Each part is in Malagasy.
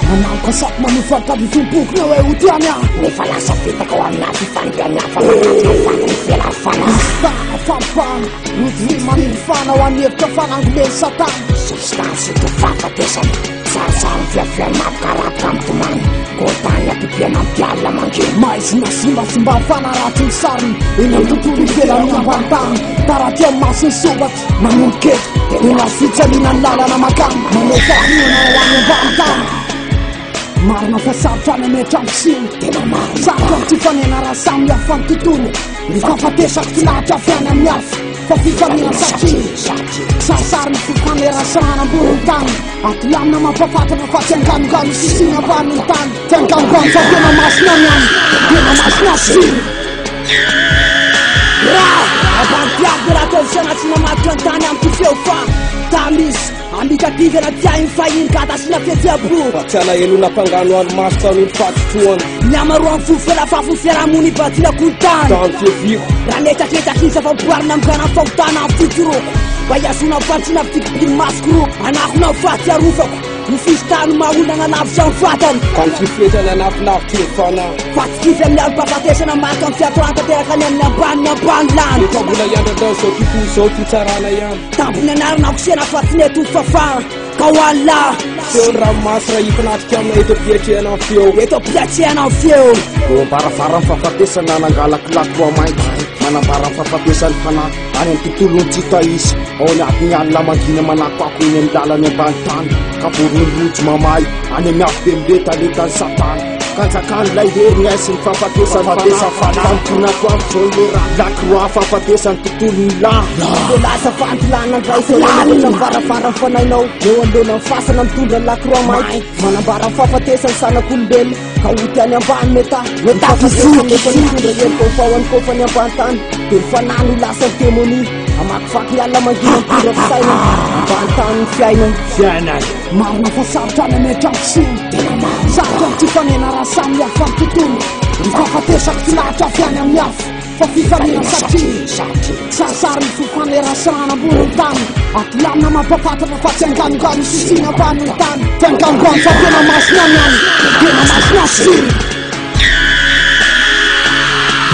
Manaloka sady manofa tandrifimpokona hoe ho tiany aho. Nefa lasa fitaka ao amina fifandrian'ny hafa manatitra faty ny fialafana. Fampahana, rotory manindry-fana ho an'ny hevitra fanangolen'i Satana. Sesitany sy to fahafatesana, sarisary fiafian'ny maty karapoka mitomany, korontany habibiana amin'ny alina mangina. Maizina simbasimba fanaratsy ny sariny eny amin'ny tontolo ivelan'ny ambany tany. Taratsy amin'ny mason'ny sombatra manomboka eto dia ny hazo fijaliana ny lalana mankany manao fahoriana ho any ambany tany. Marina fa sarotra ny hametra ny fisiana. Tena marina. Sarotra ny tsy fanena raha samy hafa ny tontolo. Ny fahafatesako tsy lahatra avy any amin'ny hafa fa fifaliana satria sarisary ny fifanerasana ambonin'ny tany. Atilamina mampahafantatra fa tsy anganongano sisiny ambanin'ny tany. Tsy anganongano fa tena masina ny any. Tena masina sy. Raha ambany tiako raha atao fisaina tsy mamadika ny tany amiko feo fa tamisy Amika-dingana tsy ahy ny fahiny ka tasiana fihetseham-po. Fa tsy alahelo nampangano andro-maso tamin'ny fahadisoana. Ny hamaroan'ny fo fela-fafy ny fiarahamonina ibanjina kolontany. Tamin'ny fiheviako. Raha nihetraketraky ny zava-boary namokana ny fahotana amin'ny fitoroko. Mba hihazona ny fandriana fitikibin'ny masoko roa. Hanakona ny fahatsiarovako. Ny fisintahany maha olona nanaavotra ny vatany. Ka ny fifehezana nahafinaritra ny fanahy. Fa tsy kivy amin'ny alom-pahafatesana marika ny fiatorana tanteraka any amin'ny ambany ny ambany lany. Efa mbola hiandrandra izao tontolo izao fitsarana ihany. Tampony anarana kosehana fa tsy mety ho fafana ka ho Allah. Feon'ny ranomaso raha hifanatrika amina eto am-piatrehana ny feo. Eto am-piatrehana ny feo. Eo am-baravaran'ny fahafatesana nangalako lakroa mainty manambara ny fahafatesan'ny fanahy any amin'ny tontolon'ny tsy hita isa ao anatin'ny alina mangina manakoako eny amin'ny lalany ambany tany ka voron'ny rojo mamahy any amin'ny afobe miletalentan'i Satana. Kanjakan'ilay hery ny sy ny fahafatesan'ny fanahy. Fanompoana atoandro zao le raha. Lakroa fahafatesan'ny tontolon'ny lahy. Dia lasa fantilana indray izao Manokatra ny varavaran'ny fanahinao Eo anoloan'ny fasana mitondra ny lakroa mainty Manambara ny fahafatesan'ny zanak'olombelona Ka hody any ambany meta Ny fahafatesana efa nitondra heloka ho faoan'ny kofany ambany tany Dia ny fanahy no lasan'ny demonia Hamakivaky ny alina mangina mitondra fisainana Ambany tany ny fiainana Fiainana. Marina fa sarotra ny hametra ny fisiana. Tena marina. Sarotra ny tsy hifanena raha samy hafa ny tontolo. Ny fahafatesako tsy lahatra avy any amin'ny hafa fa fifaliana satria sarisary ny fifanerasana ambonin'ny tany. Atilamina mampahafantatra fa tsy anganongano sisiny ambanin'ny tany. Tsy anganongano fa tena masina ny any. Tena masina sy.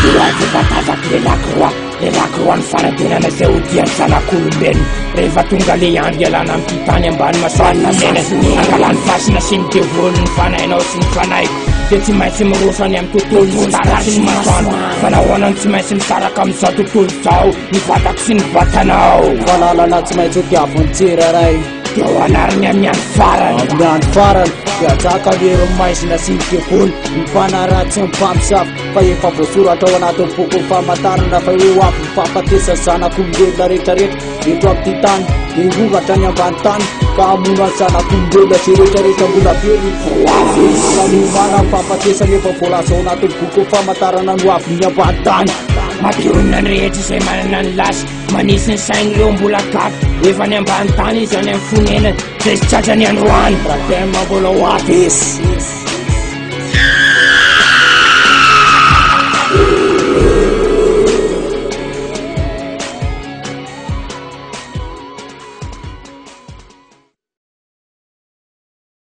Io avy efa tazako le lakroa. Le lakroa ny fanantenana izay hodian'ny zanak'olombelona rehefa tonga le andro ialana amin'ity tany ambany masoandro mena angalan'ny fasina sy ny devoly ny fanahinao sy ny fanahiko dia tsy maintsy miroso any amin'ny tontolo tara sy ny masoandro fa nahoana no tsy maintsy misaraka amin'izao tontolo izao ny vatako sy ny vatanao Fa lalana tsy maintsy ho tiavin'ny tsirairay. dia ho anariny amin'ny andro farany Amin'ny andro farany dia hatsaka ny herin'ny maizina sy ny devoly, ny mpanaratsy sy ny mpamosavy. Fa efa voasoratra ao anatin'ny bokin'ny famantarana fa ho avy ny fahafatesan'ny zanak'olombelona rehetrarehetra eto amin'ity tany, dia hirongatra any ambany tany ka hamono ny zanak'olombelona izay rehetrarehetra mbola velona. Fa miomàna amin'ny fahafatesana efa voalaza ao anatin'ny bokin'ny famantarana ny ho avin'ny ambany tany. Mampionona ny rehetra izay manana ny lasa, manisy ny sain'ireo mbola gaga, efa any ambany tany izy any amin'ny fonenany, izay tsy tratrany androany. Raha tena mbola ho avy izy.